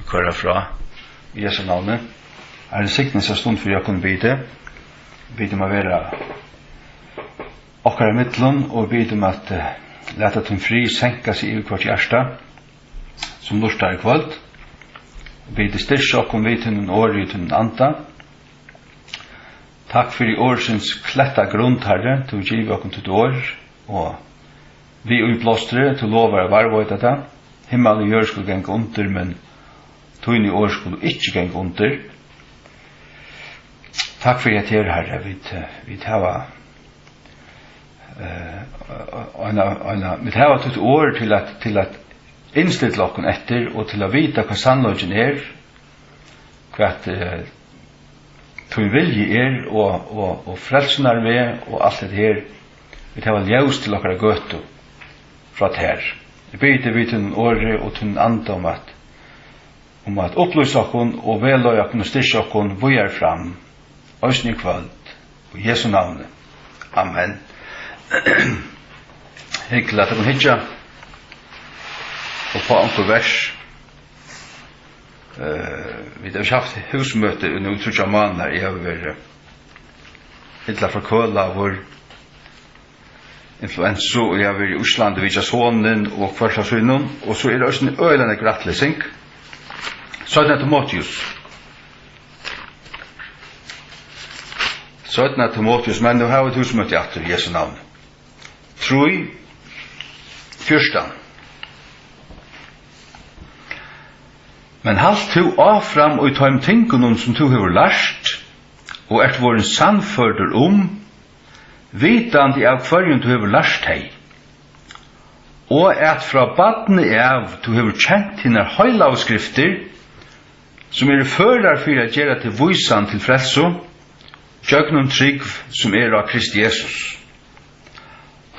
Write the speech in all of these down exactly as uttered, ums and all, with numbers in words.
koyra frá í Jesu navni. Herren signi hesa stund fyri okkum, biði. Biði um at vera okkara millum og biði um at, eh, lata tín frið senka seg yvir hvørt hjarta, sum lurtar í kvøld. Biði styrkja okkum við tínum orði og tínum anda. Takk fyri orðsins kletta grund, Harri, tú givið okkum títt orð, og við íblástri, tú lovar at varðveita tað. Himmal og jørð skulu ganga undir, men tíni orð skulu ikki ganga undir. Takk fyri hetta her, Harri, vit, eh, vit hava, eh, eina, eina, vit hava títt orð til at, til at innstilla okkum eftir og til at vita hvat sannleikin er, hvat, eh, tín vilji er og, og, og frelsunnar veg og alt hetta her. Vit hava ljós til okkara gøtu frá tær. Eg biði teg við tínum orði og tínum anda um at, um at upplýsa okkum og vegleiða okkum og styrkja okkum víðari fram, eisini í kvøld. Í Jesu navni. Amen. Hygg, lat okkum hyggja og fá onkur vers. Eh, vit hava ikki havt húsmøti í nú tríggjar mánaðar. Eg havi verið illa forkølaður, influensu, og eg havi verið í Íslandi, vitjað sonin og hvørt av sínum, og so er eisini øgiliga nógv rættlesing. Seinna Timoteus. Seinna Timoteus, men nú hava vit húsmøti aftur í Jesu navni. Trý, fjúrtan. Men halt tú áfram í teim tingunum, sum tú hevur lært, og ert vorðin sannførdur um, vitandi av hvørjum tú hevur lært tey, og at frá barni av tú hevur kent hinar heilagu skriftir, sum eru førar fyri at gera teg vísan til frelsu, gjøgnum trúgv, sum er á Krist Jesus.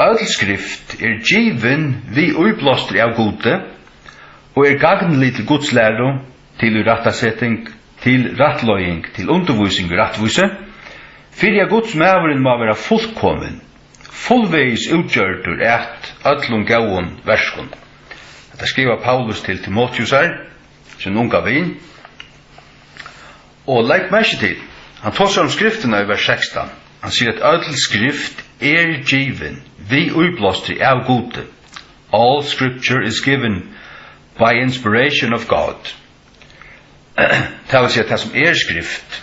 Øll skrift er givin við íblástri av Gudi og er gagnlig til Guds læru, til írættaseting, til rættleiðing, til undirvísing í rættvísi, fyri at Guds maðurin má vera fullkomin, fullvegis útgjørdur at øllum góðum verkum. Hetta skrivar Paulus til Timoteusar, sín unga vin. Og legg merki til, hann tosar um skriftina í vers sekstan. Hann sigur, at øll skrift er givin við íblástri av Gudi. All scripture is given by inspiration of God. Tað vil siga, tað sum er skrift,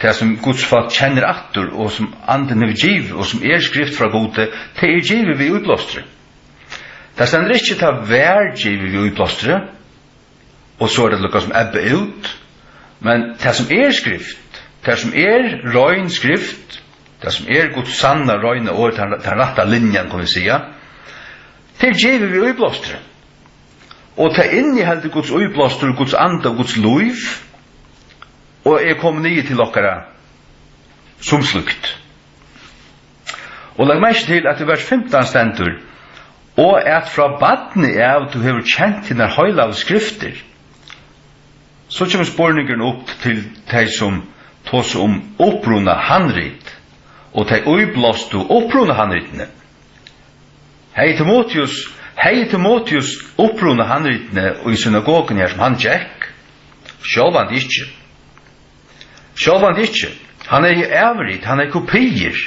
tað sum Guds fólk kennir aftur, og sum Andin hevur givið, og sum er skrift frá Gudi, tað er givið við íblástri. Tað stendur ikki, tað var givið við íblástri, og so er tað líka sum ebba út. Men tað sum er skrift, tað sum er rein skrift, tað sum er Guds sanna, reina orð, tann, tann rætta linjan, kunnu vit siga, tað er givið við íblástri. Og tað inniheldur Guds íblástur, Guds anda og Guds lív, og er komið niður til okkara sum slíkt. Og legg merki til, at í vers fimtan stendur, og at frá barni av tú hevur kent hinar heilagu skriftir. So kemur spurningurin upp til tey, sum tosa um upprunahandrit, og tey íblástu upprunahandritini. Hevði Timoteus, hevði Timoteus upprunahandritini í synagoguni, har sum hann gekk? Sjálvandi ikki. Sjálvandi ikki. Hann hevði avrit, hann hevði kopiir.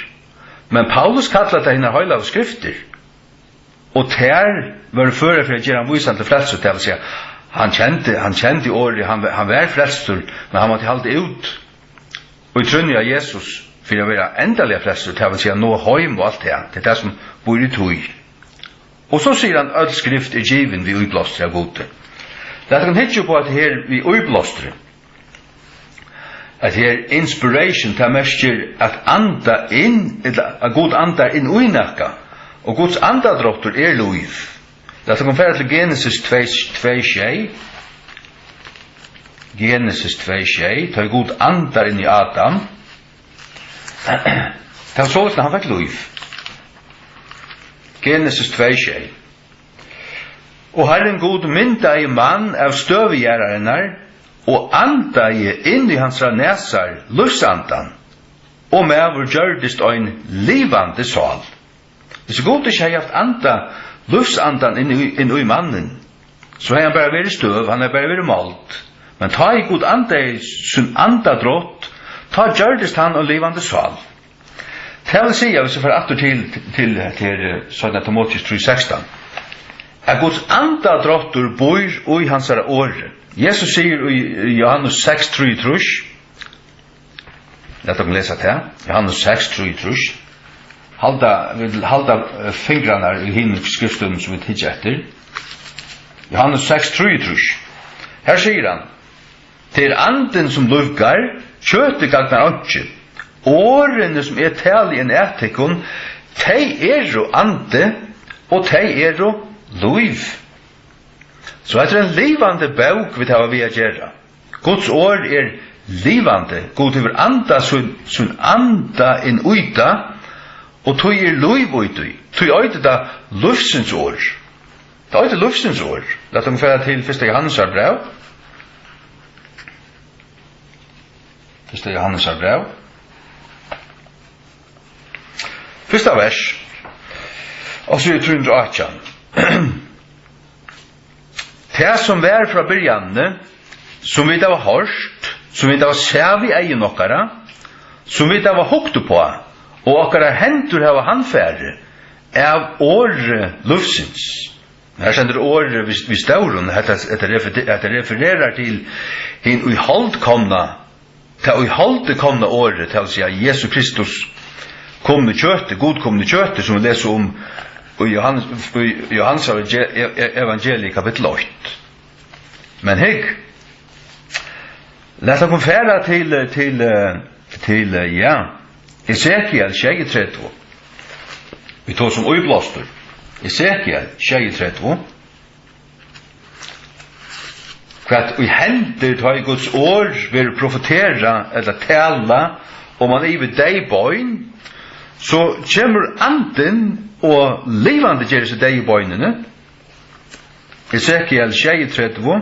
Men Paulus kallar tað hinar heilagu skriftir. Og tær vóru førar fyri at gera hann vísan til frelsu, tað vil siga, hann kendi, hann kendi orðið, hann, hann var frelstur, men hann mátti halda út í trúnni á Jesus fyri at vera endaliga frelstur, tað vil siga, náa heim og alt tað. Tað er tað, sum býr í tí. Og so sigur hann, øll skrift er givin við íblástri av Gudi. Lat okkum hyggja upp á hetta her við íblástri. At her inspiration, tað merkir at anda inn, ella at Gud andar inn í nakað. Og Guds andadráttur er lív. Lat okkum fara til Genesis tvey, tvey sjey. Genesis tvey sjey, tá ið Gud andar inn í Adam. Tað var soleiðis, at hann fekk lív. Genesis tvey sjey. Og Harrin Gud myndaði mann av støvi jarðarinnar og andaði inn í hansara nasar lívsandan, og maður gjørdist ein livandi sál. Hvis Gud ikki hevði havt anda, lívsandan inn í, inn í mannin, so hevði hann bara verið støv, hann hevði bara verið mold. Men tá ið Gud andaði sín andadrátt, tá gjørdist hann ein livandi sál. Tað vil siga, hvis eg fari aftur til, til, til, eh, seinna Timoteus trý sekstan, at Guds andadráttur býr í hansara orði. Jesus sigur í Johannes seks trýogtrýss, lat okkum lesa tað, Johannes seks trýogtrýss. Halda, vit halda, eh, fingrarnar í hinum skriftstøðum sum vit hyggja eftir. Johannes seks trýogtrýss. Her sigur hann: "Tað er andin, sum lívgar, kjøtið gagnar einki. Orðini, sum eg tali inn at tykkum, tey eru andi, og tey eru lív." So hetta er ein livandi bók, vit hava við at gera. Guds orð er livandi. Gud hevur andað sín, sín anda inn í tað, og tí er lív í tí. Tí eitur tað lívsins orð. Tað eitur lívsins orð. Lat okkum fara til fyrsta Jóhannesar bræv. Fyrsta Jóhannesar bræv. Fyrsta vers. Og so er trý hundrað og átjan. Tað, sum var frá byrjanini, sum vit hava hoyrt, sum vit hava sæð við eygum okkara, sum vit hava hugt uppá, og okkara hendur hava handfarið, av orði lívsins. Her stendur orðið við, við stórum, hetta, hetta refer-, hetta refererar til hin í hold komna, tað í holdi komna orðið, tað vil siga, Jesu Kristus komin í kjøti, Gud komin í kjøti, sum vit lesa um í Jóhannes, í Jóhannes evangel-, e-, e-, evangelii, kapittul eitt. Men hygg, lat okkum fara til, til, til, ja, Esekiel sjeyogtretivu. Vit tosa um íblástur. Esekiel sjeyogtretivu. Hvat ið hendir, tá ið Guds orð verður profeterað ella talað, og mann yvir deyð bein, so kemur andin og livandi ger hesi deyðu beinini. Esekiel sjeyogtretivu,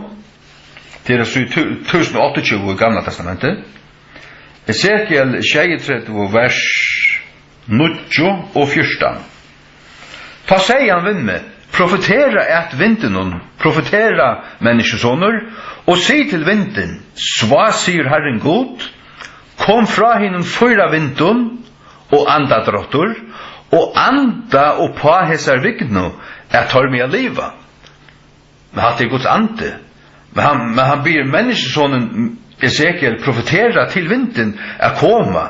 tað er síða tú-, túsund og áttaogtjúgu í Gamla Testamenti. Esekiel sjeyogtretivu, vers níggju og fjúrtan. Tá segði hann við meg: "Profetera at vindinum, profetera, menniskjusonur, og sig til vindin: Svá, sigur Harrin Gud, kom frá hinum fýra vindum og andadráttur, og anda uppá hesar vignu, at teir mega liva." Men hatta er Guds andi. Men hann, men hann biður menniskjusonin Esekiel profetera til vindin at koma.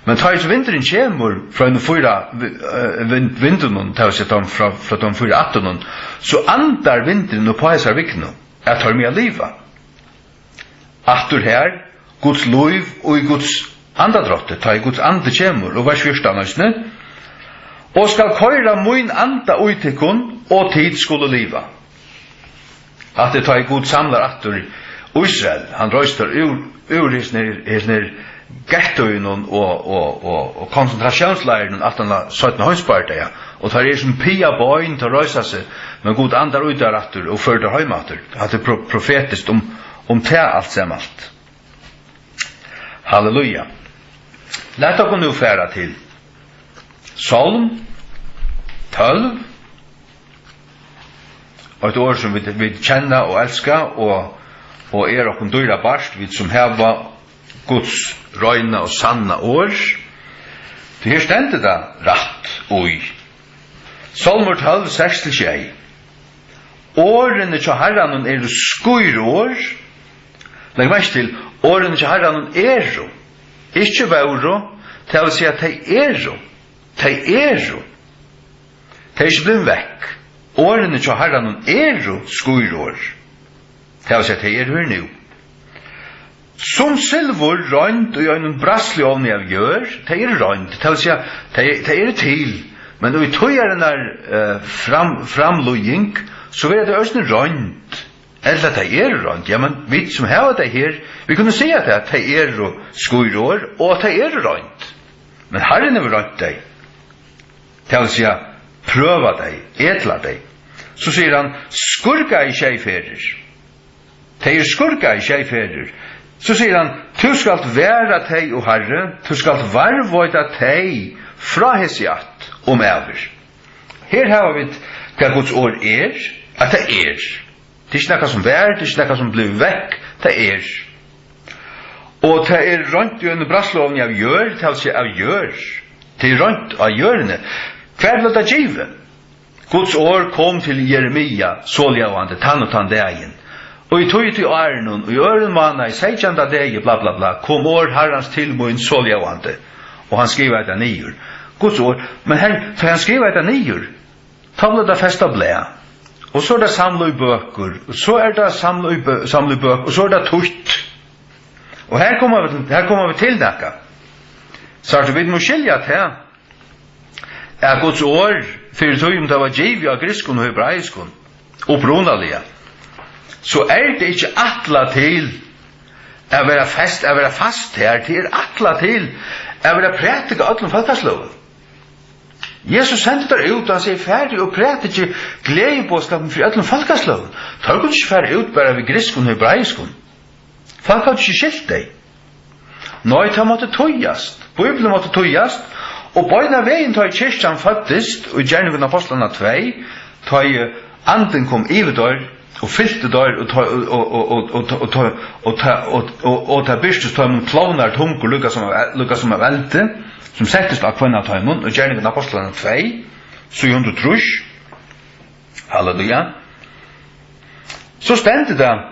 Men tá ið vindurin kemur frá einum fýra vi-, eh, vind-, vindunum, tað vil siga, teimum frá, frá teimum fýra ættunum, so andar vindurin uppá hesar vignu, at teir mega liva. Aftur her, Guds lív og í Guds andadrátti, tá ið Guds andi kemur, og vers fjúrtan eisini: "Og skal koyra mín anda í tykkum, og tit skulu liva." Hatta er tá ið Gud samlar aftur Ísrael. Hann reisir úr, úr hesum her, hesum her gettóunum og, og, og, og konsentratiónsleirum aftan á seinna heimsbardaga. Og teir eru sum piðað bein, teir reisa seg, men Gud andar í teir aftur og førir teir heim aftur. Hatta er pro-, profetiskt um, um tað alt saman alt. Halleluja. Lat okkum nú fara til Sálm tólv. Eitt orð, sum vit, vit kenna og elska, og, og er okkum dýrabært, vit sum hava Guds reina og sanna orð. Tí her stendur tað rætt í Sálmur tólv, seks til sjey. Orðini hjá Harranum eru skír orð. Legg merki til, orðini hjá Harranum eru, ikki vóru, tað vil siga, tey eru. Tey eru. Tey eru ikki blivin vekk. Orðini hjá Harranum eru skír orð. Tað vil siga, tey eru her nú. Sum silvur roynd í einum bræðsluovni av jørð, tey eru roynd, tað vil siga, tey, tey eru til, men í tíðarinnar, eh, fram-, framlíðing, so verða tey eisini roynd, ella tey eru roynd. Ja, men vit sum hava tey her, vit kunnu siga tað, at tey eru skír orð, og at tey eru roynd. Men Harrin hevur roynt tey. Tað vil siga, prøva tey, etla tey. So sigur hann: "Skurkaði sjey ferðir." Tey eru skurkað sjey ferðir. So sigur hann: "Tú skalt vara tey, o Harri, tú skalt varðveita tey frá hesi ætt um ævir." Her hava vit, hvat Guds orð er, at tað er. Tað er ikki nakað, sum var, tað er ikki nakað, sum blívur vekk. Tað er. Og tað er roynt í einum brævslovni av jørð, tað vil siga av jørð. Tað er roynt á jørðini. Hvar bleiv tað givið? Guds orð kom til Jeremia, soljóðandi, tann og tann dagin. Og í tí, í tí árinum, í øðrum mánaði, seytjanda degi, bla, bla, bla, kom orð Harrans til mín, soljóðandi. Og hann skrivaði tað niður. Guds orð. Men her, tá hann skrivaði tað niður, tá bleiv tað fest á blað. Og so er tað samlað í bøkur. Og so er tað samlað í bø-, samlað í bøkur. Og so er tað týtt. Og her koma vit, her koma vit til nakað. Sært tú, vit mugu skilja tað, at Guds orð fyri tí, um tað var givið á grikskum og hebraiskum, upprunaliga, so er tað ikki ætlað til at vera fest, at vera fast her. Tað er ætlað til at vera prædikað á øllum fólkasløgum. Jesus sendi teir út, og hann sigur: "Farið og prædikið gleðiboðskapin fyri øllum fólkasløgum." Teir kundu ikki fara út bara við grikskum og hebraiskum. Fólk høvdu ikki skilt tey. Nei, tað mátti týðast. Bíblian mátti týðast, og beinanvegin, tá ið kirkjan føddist, í Gerningar Ápostlanna tvey, tá ið Andin kom yvir teir og fylti teir, og tá, og, og tað birtist teimum klovnar tungur, líka sum av, líka sum av eldi, sum settist á hvønn av teimum, í Gerningar Ápostlanna tvey, síðu hundrað og trýss. Halleluja. So stendur tað,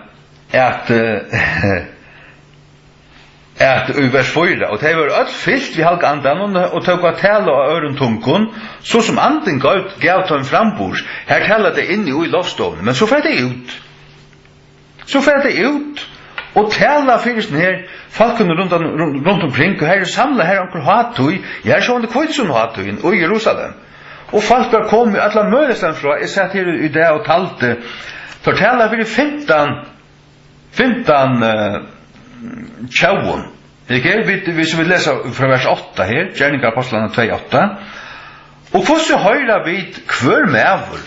at, eh, at í vers fýra: "Og tey vóru øll fylt við Halga Andanum og tóku at tala á øðrum tungum, so sum Andin gav, gav teim framburð." Her tala tey inni í lovstovuni, men so fara tey út. So fara tey út og tala fyri sånn her fólkunum rundan, run-, runt umkring, og her er samlað, her er onkur hátíð, ja, her er sjálvandi hvítusunnuhátíðin í Jerusalem. Og fólk er komið allar møguligar staðir frá. Eg sat her í dag og taldi, teir tala fyri fimtan, fimtan, eh, tjóðum. Ikki? Vit, hvis vit lesa frá vers átta her, Gerningar Ápostlanna tvey átta. "Og hvussu hoyra vit, hvør maður,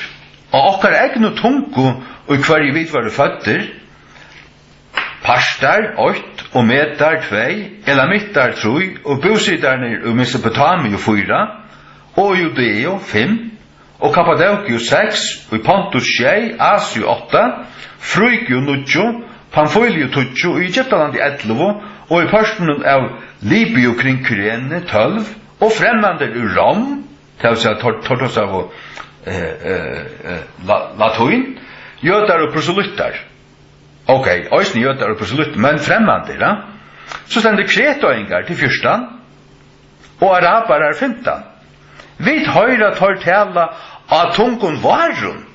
á okkara egnu tungu, í hvørji vit vóru føddir? Partar, eitt, og Medar, tvey, Elamittar, trý, og búsitarnir í Mesopotamiu, fýra, og Judeu, fimm, og Kappadókiu, seks, í Pontus, sjey, Asiu, átta, Frígiu, níggju, Pamfíliu, tíggju, í Egyptalandi, ellivu, og í pørtunum av Libiu kring Kyrene, tólv, og fremmandir úr Rom," tað vil siga, teir, teir tosaðu, eh, eh, eh, la-, latín, "jødar og proselyttar." Ok, eisini jødar og proselyttar, men fremmandir, ja. So stendur kretoingar til fjúrtan, og arabarar fimtan. Vit hoyra teir tala á tungum várum,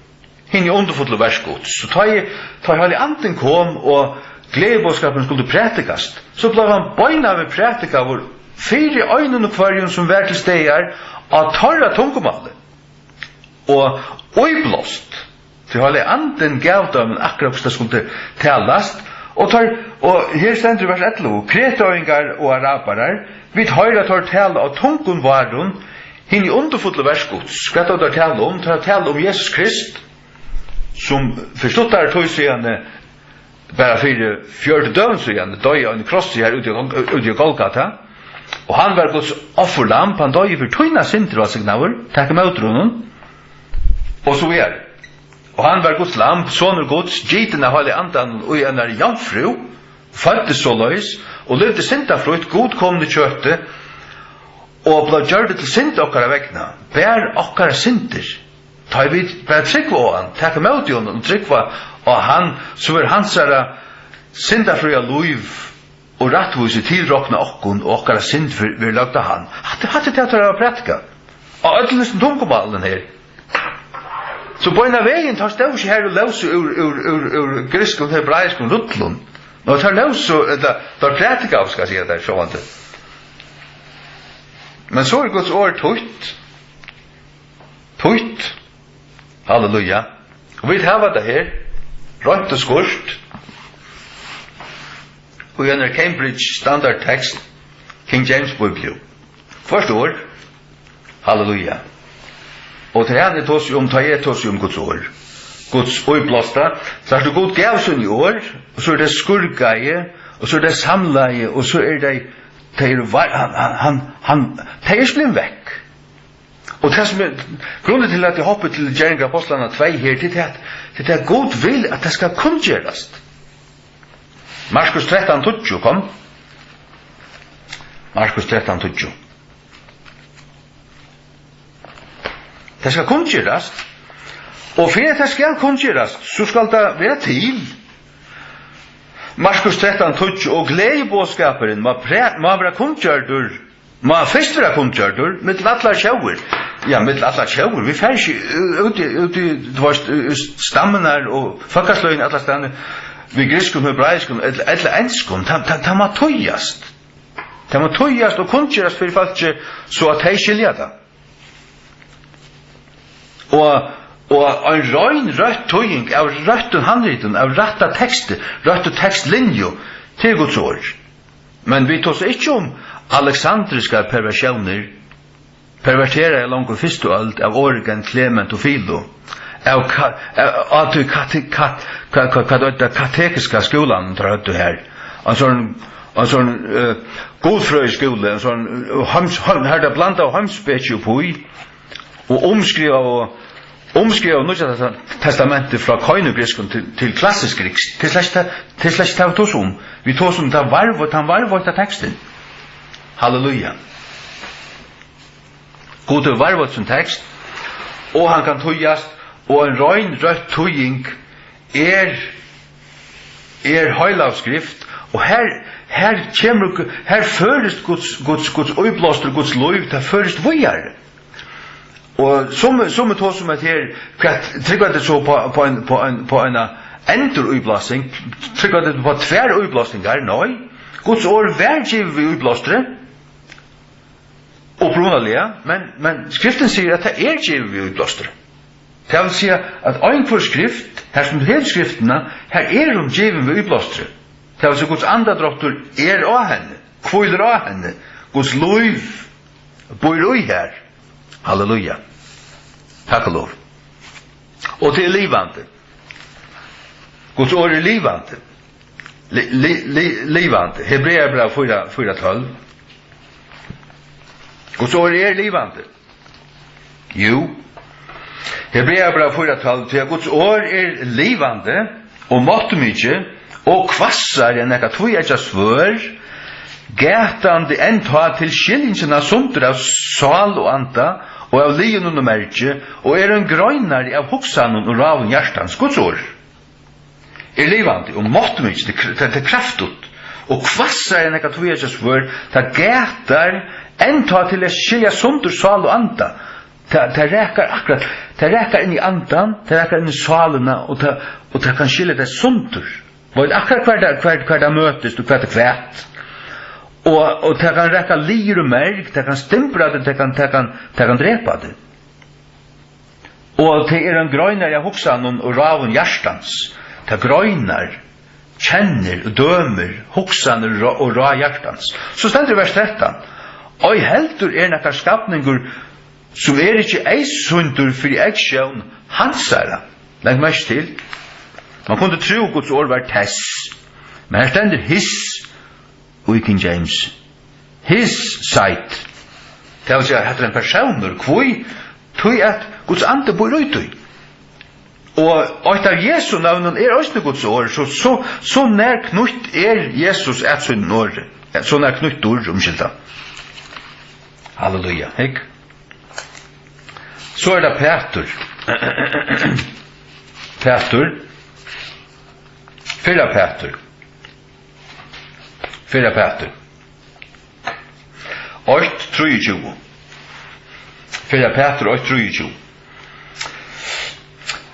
hini undurfullu verk Guds. So tá ið, tá ið Heilagi Andin kom og gleðiboðskapurin skuldi prædikast, so bleiv hann beinanvegin prædikaður fyri einum og hvørjum, sum var til staðar á teirra tungumáli. Og íblást, tí Heilagi Andin gav teimum akkurát hvussu tað skuldi talast, og teir, og her stendur í vers ellivu: "Kretoingar og arabarar, vit hoyra teir tala á tungum várum, hini undurfullu verk Guds." Hvat er teir tala um? Teir tala um Jesus Krist, sum fyri stuttari tíð síðani, bara fyri fjøruti døgum síðan, doyði á einum krossi her úti á Gol-, úti á Golgata. Og hann var Guds offurlamb, hann doyði fyri tínar syndir, vælsignaður, tak ímóti honum. Og so er. Og hann var Guds lamb, sonur Guds, gitin av Heilaga Andanum í einari jomfrú, føddist soleiðis, og livdi syndafrítt, Gud komin í kjøti, og bleiv gjørdur til synd okkara vegna, ber okkara syndir. Tá ið vit bara trúgva á hann, taka ímóti honum og trúgva á hann, so verður hansara syndafría lív og rættvísi tilroknað okkum, og okkara synd ver-, verður løgd á hann. Hatta, hatta er tað, teir hava prædikað á øllum hesum tungumálum her. So beinanvegin, teir stóðu ikki her og lósu úr, úr, úr, úr grikskum, hebraiskum rullum. Nei, teir lósu, ella, teir prædikaðu, skal eg siga tær, sjálvandi. Men so er Guds orð týtt. Týtt. Halleluja. Og vit hava tað her, reint og skýrt, í einari Cambridge Standard Text, King James Bibliu. Hvørt orð. Halleluja. Og tað er hann eg tosi um, tá eg tosi um Guds orð. Guds íblásta. Sært tú, Gud gav síni orð, og so er tað skurkaði, og so er tað samlaði, og so er tað, tað er var-, hann, hann, hann, hann, tað er ikki blivið vekk. Og tað sum er, grunden til at eg hoppi til Gerningar Ápostlanna tvey her, tað er at, tað er at Gud vil, at tað skal kunngerast. Markus trettan tíggju, kom. Markus trettan tíggju. Tað skal kunngerast, og fyri at tað skal kunngerast, so skal tað vera til. Markus trettan tíggju, og gleðiboðskapurin má pre-, má vera kunngjørdur, má fyrst vera kunngjørdur millum allar tjóðir. Ja, millum allar tjóðir. Vit fara ikki ú-, út í, út í, tú veist, í, í stammar og fólkasløgini allastaðni við grikskum, hebraiskum ella, ella enskum. Tað, tað, tað má týðast. Tað má týðast og kunngerast fyri fólki, so at tey skilja tað. Og, og ein rein, røtt týðing av røttum handritum, av rætta teksti, røttu tekstlinju, tað er Guds orð. Men vit tosa ikki um aleksandriskar perversiónir, perverteraðar longu í fyrstu øld av Origen, Klement og Filo, av ka-, av, av tí kate-, kat-, hvat, hvat, hvat eitur tað, katetiska skúlanum, teir høvdu har. Ein sånn, ein sånn, eh, gudfrøðiskúli, ein sånn, eh, heims-, heim-, har tað blandaðu heimspeki uppí, og umskrivaðu, umskrivaðu Nýggja Testa-, Testamentið frá keinugrikskum til, til klassiskt grikskt. Tað er slett ikki tað, tað er slett ikki tað, vit tosa um. Vit tosa um tað varðveitt-, tann varðveitta tekstin. Halleluja. Gud hevur varðveitt sín tekst, og hann kann týðast, og ein rein, røtt týðing er, er heilag skrift, og her, her kemur, her førist Guds, Guds, Guds íblástur, Guds lív, tað førist víðari. Og summi, summi tosa um at her, hvat, trúgva tit so upp á, upp á ein, upp á ein, upp á eina enduríblásing? Trúgva tit upp á tvær íblásingar? Nei. Guds orð var givið við íblástri, upprunaliga, men, men Skriftin sigur, at tað er givið við íblástri. Tað vil siga, at einhvør skrift, har sum tú hevur skriftina, har er hon givin við íblástri. Tað vil siga, Guds andadráttur er á henni, hvílir á henni, Guds lív býr í har. Halleluja. Takk og lov. Og tað er livandi. Guds orð er livandi. Li-, li-, li-, livandi. Hebreabræv fýra, fýra tólv. Guds orð er livandi. Jú. Hebreabræv fýra tólv, tí at Guds orð er livandi og máttmikið og hvassari enn nakað tvíeggjað svørð, gatandi enn tá til skiljingina sundur av sál og anda og av liðum og mergi, og er ein greinari av hugsanum og ráðum hjartans. Guds orð er livandi og máttmikið, tað er kr-, tað, tað er kraftfult, og hvassari enn nakað tvíeggjað svørð, tað gatar enn tá til at skilja sundur sál og anda. Tað, tað rakar akkurát, tað rakar inn í andan, tað rakar inn í sálina, og tað, og tað kann skilja tað sundur. Veit akkurát hvar tað, hvar, hvar tað møtist og hvat er hvat. Og, og tað kann raka liðir og merg, tað kann stimbra teg, tað kann, tað kann, tað kann drepa teg. Og tað er ein greinari av hugsanum og ráðum hjartans. Tað greinar, kennir og dømir hugsanir og rá-, og ráð hjartans. So stendur í vers trettan: Ei heldur er nakar skapningur, sum er ikki eyðsýndur fyri eygsjón hansara. Legg merki til, man kundi trúð, Guds orð var tess, men her stendur his í King James. His sight. Tað vil siga, hetta er ein persónur. Hví? Tí at Guds andi býr í tí. Og eitt av Jesu nøvnum er eisini Guds orð, so, so, so nær knýtt er Jesus at sínum orði. Ja, so nær knýttur, umskylda. Halleluja. Hygg. So er tað Pætur. Pætur. Fyrra Pætur. Fyrra Pætur. Eitt trýogtjúgu. Fyrra Pætur eitt trýogtjúgu.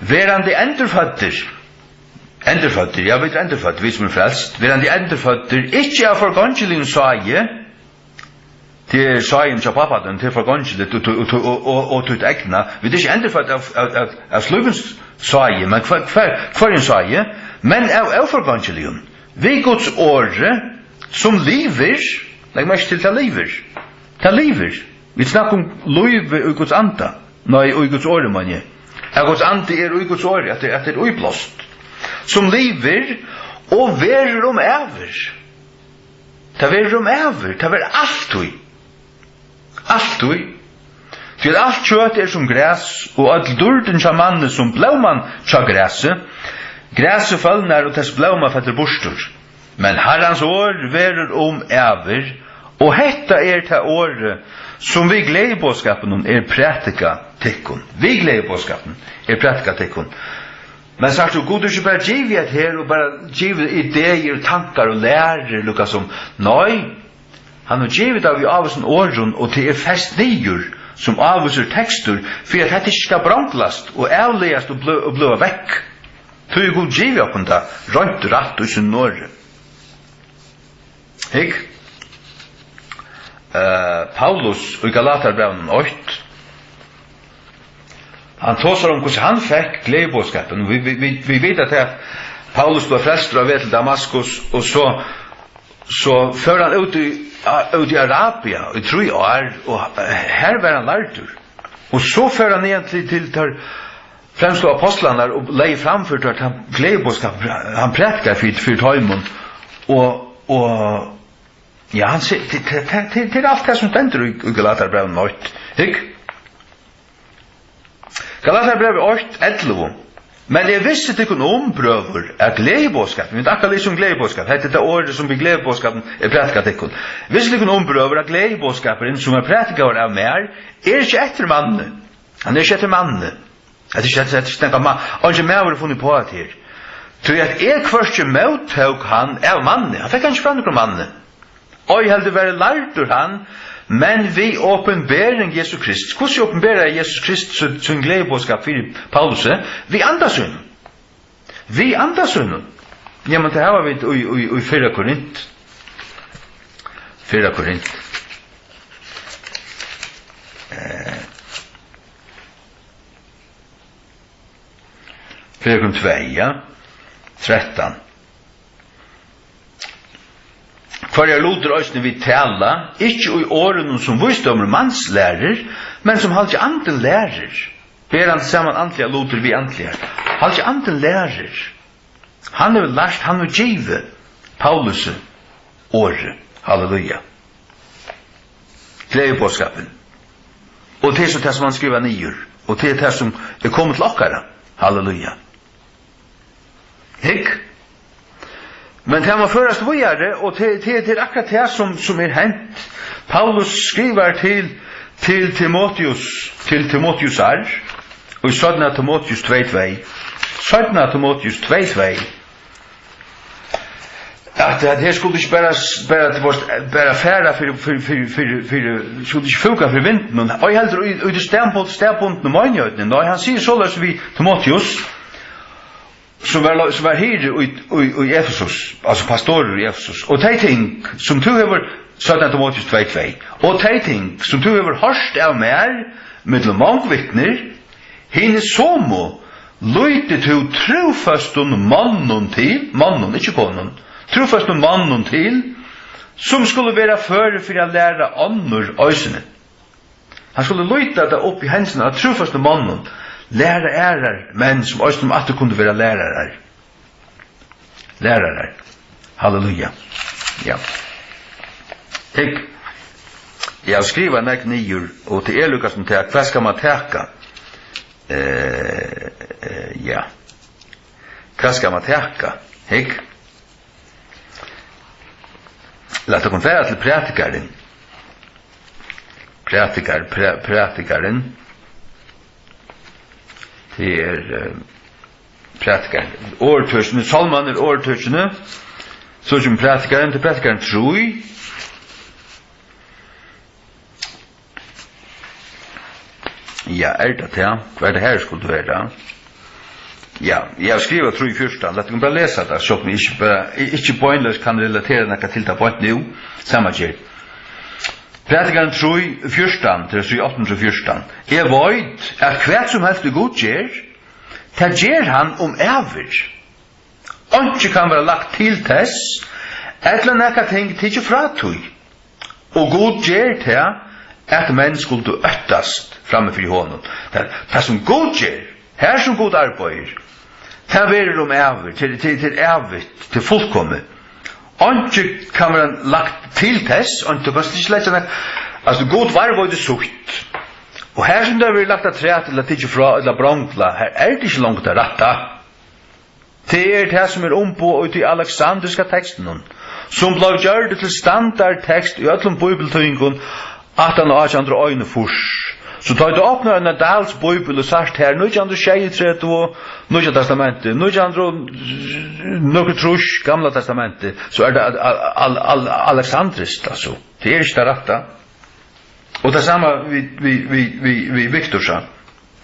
Verandi endurføddir. Endurføddir, ja, vit eru endurføddir, vit sum eru frelst. Verandi endurføddir, ikki av forgongiligum sáði, tað er sáðin hjá pápa tínum, tað er forgongiligt, og, og, og, og, og títt egna. Vit eru ikki endurfødd av, av, av, av slíkum sáði, men hvør, hvør, hvørjum sáði? Men av óforgongiligum, við Guds orði, sum livir. Legg merki til, tað livir. Tað livir. Vit snakka um lívið í Guds anda. Nei, í Guds orði, meini eg. At Guds andi er í Guds orði, at tað, at tað er íblást. Sum livir og verður um ævir. Tað verður um ævir, tað verður altíð. Altíð. Tí at alt kjøt er sum gras, og øll dýrdin hjá manni sum blóman hjá grasi. Grasið følnar, og tess blóma fellur burtur. Men Harrans orð verður um ævir, og hetta er tað orðið, sum við gleðiboðskapinum er prædikað tykkum. Við gleðiboðskapinum er prædikað tykkum. Men sært tú, Gud hevur ikki bara givið hetta her og bara givið ideir, tankar og lærur, líka sum. Nei, hann hevur givið tað við ávísum orðum, og tað er fest niður sum ávísur tekstur, fyri at hetta ikki skal bronglast og avlagast og blø-, og bløða vekk. Tí hevur Gud givið okkum tað reint rætt í sínum orði. Hygg, eh, Paulus í Galatarbrævinum eitt, hann tosar um, hvussu hann fekk gleðiboðskapin. Vit, vit, vit, vit vita, at Paulus bleiv frelstur á veg til Damaskus, og so, so fór hann út í, út í Arabia í trý ár, og her var hann lærdur. Og so fór hann niðan til, til teir fremstu ápostlarnar og legði fram fyri teir tann gleðiboðskap, hann prædikaði fyri, fyri teimum. Og, og, ja, hann sigur, tað, tað, tað, tað, tað er alt tað, sum stendur í, í Galatarbrævinum eitt. Hygg. Galatarbrævið eitt, ellivu. Men eg vissi tykkum um, brøður, at gleðiboðskapin, vit akkurát lesa um gleðiboðskap, hetta er tað orðið, sum við gleðiboðskapin er prædikað tykkum. Vissi tykkum um, brøður, at gleðiboðskapurin, sum er prædikaður av mær, er ikki eftir manni. Hann er ikki eftir manni. Hetta er ikki, hetta er ikki nakað ma-, eingin maður hevur funnið uppá hetta her. Tí at eg hvørki móttók hann av manni, hann fekk hann ikki frá nøkrum manni. Ei heldur var eg lærdur hann, men við opinbering Jesu Krist. Hvussu opinberaði Jesus Krist sín, sín gleðiboðskap fyri Paulusi? Við anda sínum. Við anda sínum. Jamen, tað hava vit í, í, í fyrra Korint. Fyrra Korint. Eh, fyrra Korint tvey, ja. Trettan. Hvørjar lutir eisini vit tala, ikki í orðunum, sum vísdómur mans lærir, men sum halgi andin lærir, berandi saman andligar lutir við andligar. Halgi andin lærir. Hann hevur lært, hann hevur givið Paulusi orðið. Halleluja. Gleðiboðskapin. Og tað er so tað, sum hann skrivar niður. Og tað er tað, sum er komið til okkara. Halleluja. Hygg. Men tað má førast víðari, og tað, tað, tað er akkurát tað, sum, sum er hent. Paulus skrivar til, til Timoteus, til Timoteusar, og í seinna Timoteus tvey tvey. Seinna Timoteus tvey tvey. At, at her skuldi ikki bara, bara, tú veist, bara fara fyri, fyri, fyri, fyri, fyri, skuldi ikki fúka fyri vindinum. Ei heldur í, í tí staðbund-, staðbundnu meinigheitini. Nei, hann sigur soleiðis við Timoteus, sum var, sum var hirði í, í, í Efesus, altso pastorur í Efesus. Og tey ting, sum tú hevur, seinna Timoteus tvey tvey, og tey ting, sum tú hevur hoyrt av mær millum mong vitnir, hini somu lýddi tú trúføstum monnum til, monnum, ikki konum, trúføstum monnum til, sum skulu vera før fyri at læra onnur eisini. Hann skuldi lýdda tað upp í hendurnar á trúføstum monnum, læra aðrar menn, sum eisini aftur kundu vera lærarar. Lærarar. Halleluja. Ja. Hygg. Eg havi skrivað nógv niður, og tað er líka sum tað, hvat skal man taka? Eh, eh, ja. Hvat skal man taka? Hygg. Lat okkum fara til prædikaran. Prædikar-, præ-, prædikarin. Tað er, eh, prædikarin. Orðtøkini, sálmarnir, orðtøkini. So kemur prædikarin, til prædikarin trý. Ja, er tað tað? Hvat er tað her skuldi vera? Ja, eg havi skrivað trý fjúrtan. Lat okkum bara lesa tað, sjálvt um eg ikki bara, eg ikki beinleiðis kann relatera nakað til tað beint nú. Sama ger. Prædikarin trý fjúrtan, tað er síða átta hundrað og fjúrtan. Eg veit, at hvat sum helst Gud ger, tað ger hann um ævir. Einki kann vera lagt til tess, ella nakað ting tikið frá tí. Og Gud ger tað, at menn skuldu óttast frammi fyri honum. Tað, tað sum Gud ger, har sum Gud arbeiðir, tað verður um ævir, til, til, til ævigt, til fullkomið. Einki kann vera lagt til tess, einki, tú kanst ikki leggja nakað, altso, Gud varðveitir sítt. Og har sum tað verður lagt afturat, ella tikið frá, ella bronglað, har er tað ikki longur tað rætta. Tað er tað, sum er umboðað í tí aleksandriska tekstinum, sum bleiv gjørdur til standardtekst í øllum bíbeltýðingum aftan á átjan hundrað og einogfýrs. So tá ið tú opnar eina Dahls bíbel og sært her nítjan hundrað og sjeyogtretivu, Nýggja Testamentið, nítjan hundrað og nøkur trýss, Gamla Testamentið, so er tað al-, al-, al-, al-, aleksandriskt, altso. Tað er ikki tað rætta. Og tað sama við, við, við, við, við Victorsa.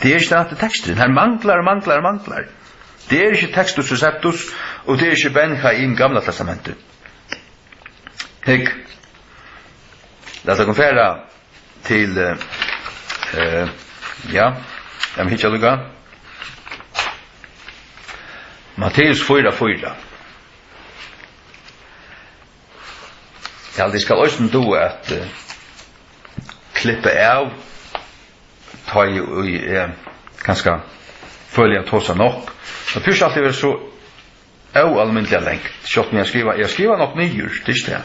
Tað er ikki tað rætti teksturin. Her manglar, manglar, manglar. Tað er ikki Textus Receptus, og tað er ikki Ben Chaim, Gamla Testamentið. Hygg. Lat okkum fara til, eh, eh, ja, lat meg hyggja líka. Matteus fýra fýra. Eg haldi, eg skal eisini duga at, eh, klippa av, tá eg, eg, eh, kanska føli, eg tosi nokk. Men fyrst alt er so óalmindiliga langt. Sjálvt um eg skrivi, eg skrivi nokk niður, tað er ikki tað.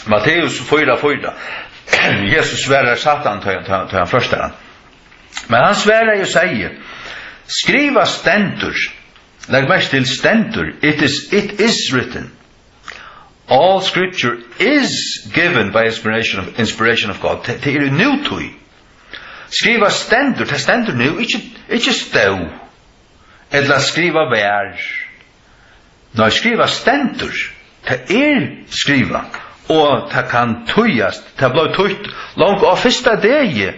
Matteus fýra fýra. Jesus svarar Satan, tá, tá, tá hann freistar hann. Men hann svaraði og segði: Skrivað stendur, legg merki til, stendur, it is, it is written. All scripture is given by inspiration of, inspiration of God. Tað, tað er í nútíð. Skrivað stendur, tað stendur nú, ikki, ikki stóð, ella skrivað var. Nei, skrivað stendur, tað er skrivað, og tað kann týðast, tað bleiv týtt longu á fyrsta degi,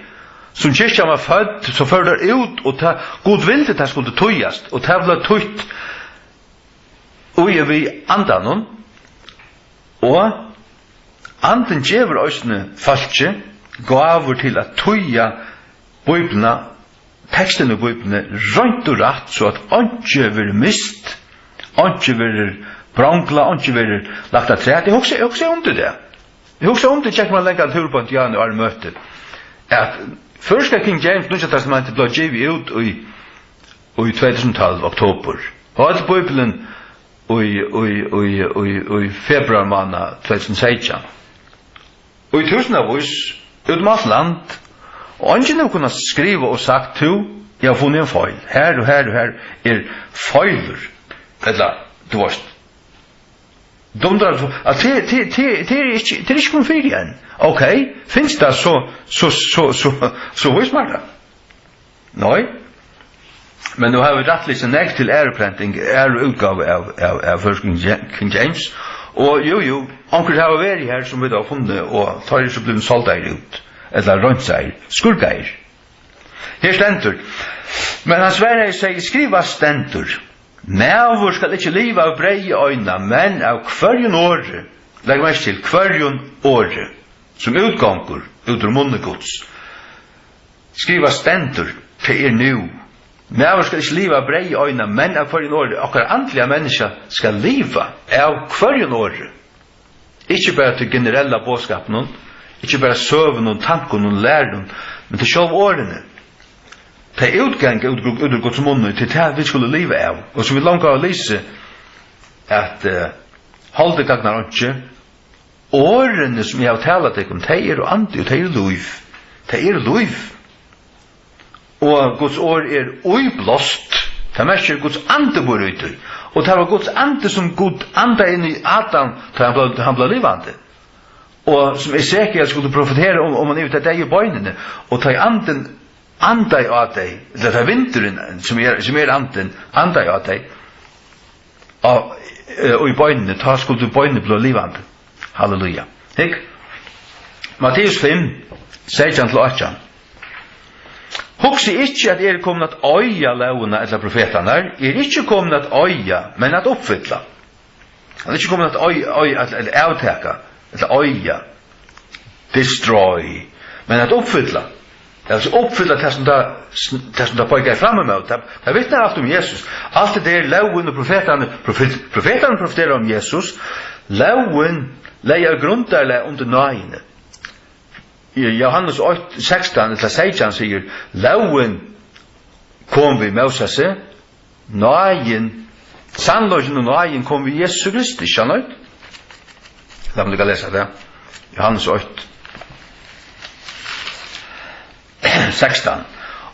sum kirkjan var fødd, so fóru teir út, og tað, Gud vildi, tað skuldi týðast, og tað bleiv týtt í og við Andanum, og Andin gevur eisini fólki gávur til at týða Bíbliuna, tekstin í Bíbliuni, reint og rætt, so at einki verður mist, einki verður bronglað, einki verður lagt afturat. Eg hugsi, eg hugsi um tað. Eg hugsi um tað, gekk mær langan túr beint í áðrenn eg møtti, at føroyska King James, Nýggja Testamentið, bleiv givið út í, í tvey túsund og tólv, oktobur. Og øll Bíblian í, í, í, í, í februar mánað tvey túsund og seytjan. Og í túsundavís út um alt land, og eingin hevur kunnað skriva og sagt: Tú, eg havi funnið ein feil. Her og her og her er feilur. Ella, tú veist, dundrar, at tað, tað, tað, tað er ikki, tað er ikki komið fyri enn. Ok, finst tað, so, so, so, so, so vís mær tað. Nei. Men nú hava vit rættiliga so nógv til aðru prenting, aðru útgávu av, av, av føroyskum King Ja-, King James. Og jú, jú, onkur hava verið her, sum vit hava funnið, og teir eru so blivnir soldaðir út, ella reinsaðir, skurkaðir. Her stendur: Men hann svaraði og segði: Skrivað stendur: Maður skal ikki liva av breyði eina, men av hvørjum orði, legg merki til, hvørjum orði, sum útgongur út úr munni Guds. Skrivað stendur, tað er nú. Maður skal ikki liva av breyði eina, men av hvørjum orði. Okkara andliga menniskja skal liva av hvørjum orði. Ikki bara tí generella boðskapinum, ikki bara søgunum, tankunum, lærunum, men tí sjálvu orðini. Tey útganga út, út úr Guds munni, tí tað vit skulu liva av. Og sum vit longu hava lisið, at, eh, holdið gagnar einki, orðini, sum eg havi talað tykkum, tey eru andi og tey eru lív. Tey eru lív. Og Guds orð er íblást. Tað merkir, Guds andi býr í tí. Og tað var Guds andi, sum Gud andaði inn í Adam, tá hann bleiv, hann bleiv livandi. Og sum Esekiel skuldi profetera um, um hann yvir tey deyðu beinini. Og tá ið andin andaði á tey, ella tá vindurin, sum er, sum er andin, andaði á tey, á, eh, í beinini, tá skuldu beinini blíva livandi. Halleluja. Hygg. Matteus fimm, seytjan til átjan. Hugsið ikki, at eg eri komin at oyða lógina ella profetarnar. Eg eri ikki komin at oyða, men at uppfylla. Hann er ikki komin at oy-, oy-, at, at avtaka, ella oyða, destroy, men at uppfylla. Altso uppfylla tað, sum tað, tað, sum tað peikar fram ímóti. Tað, tað vitnar alt um Jesus. Alt tað er lógin og profetarnir, profet-, profetarnir profetera um Jesus. Lógin legði grundarlag undir náðini. Í Jóhannes eitt, sekstan ella seytjan sigur: Lógin kom við Mósesi, náðin, sannleikin og náðin kom við Jesu Kristi, ikki sant? Lat meg líka lesa tað. Jóhannes eitt, sekstan.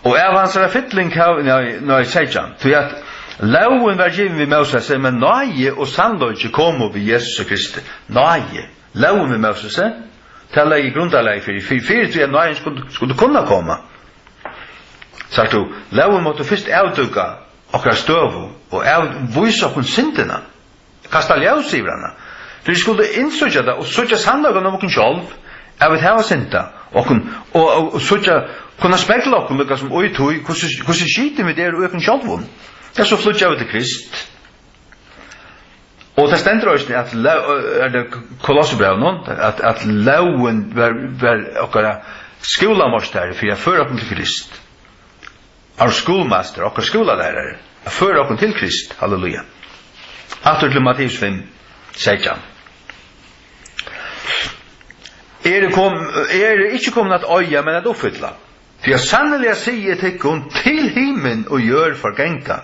Og av hansara fylling hav-, nei, nei, seytjan. Tí at lógin var givin við Mósesi, men náði og sannleiki komu við Jesusi Kristi. Náði. Lógin við Mósesi, tað legði grundarlagið fyri, fyri, fyri tí at náðin skuldi, skuldi kunna koma. Sært tú, lógin mátti fyrst avdúka okkara støðu og av-, vísa okkum syndina. Kasta ljós yvir hana. Fyri vit skuldu innsíggja tað og síggja sannleikan um okkum sjálv, at vit hava syndað, okkum, og, og, og síggja, kunna spegla okkum, líka sum í tí, hvussu, hvussu skitin vit eru í okkum sjálvum. Ja, so flýggja vit til Krist. Og tað stendur eisini, at ló-, er tað Kolossebrævinum, at, at lógin var, var okkara skúlameistari fyri at føra okkum til Krist. Our schoolmaster, okkara skúlalærari, at føra okkum til Krist. Halleluja. Aftur til Matteus fimm, seytjan. Eg eri kom-, eg eri ikki komin at oyða, men at uppfylla. Tí at sanniliga sigi eg tykkum, til himin og jørð forganga,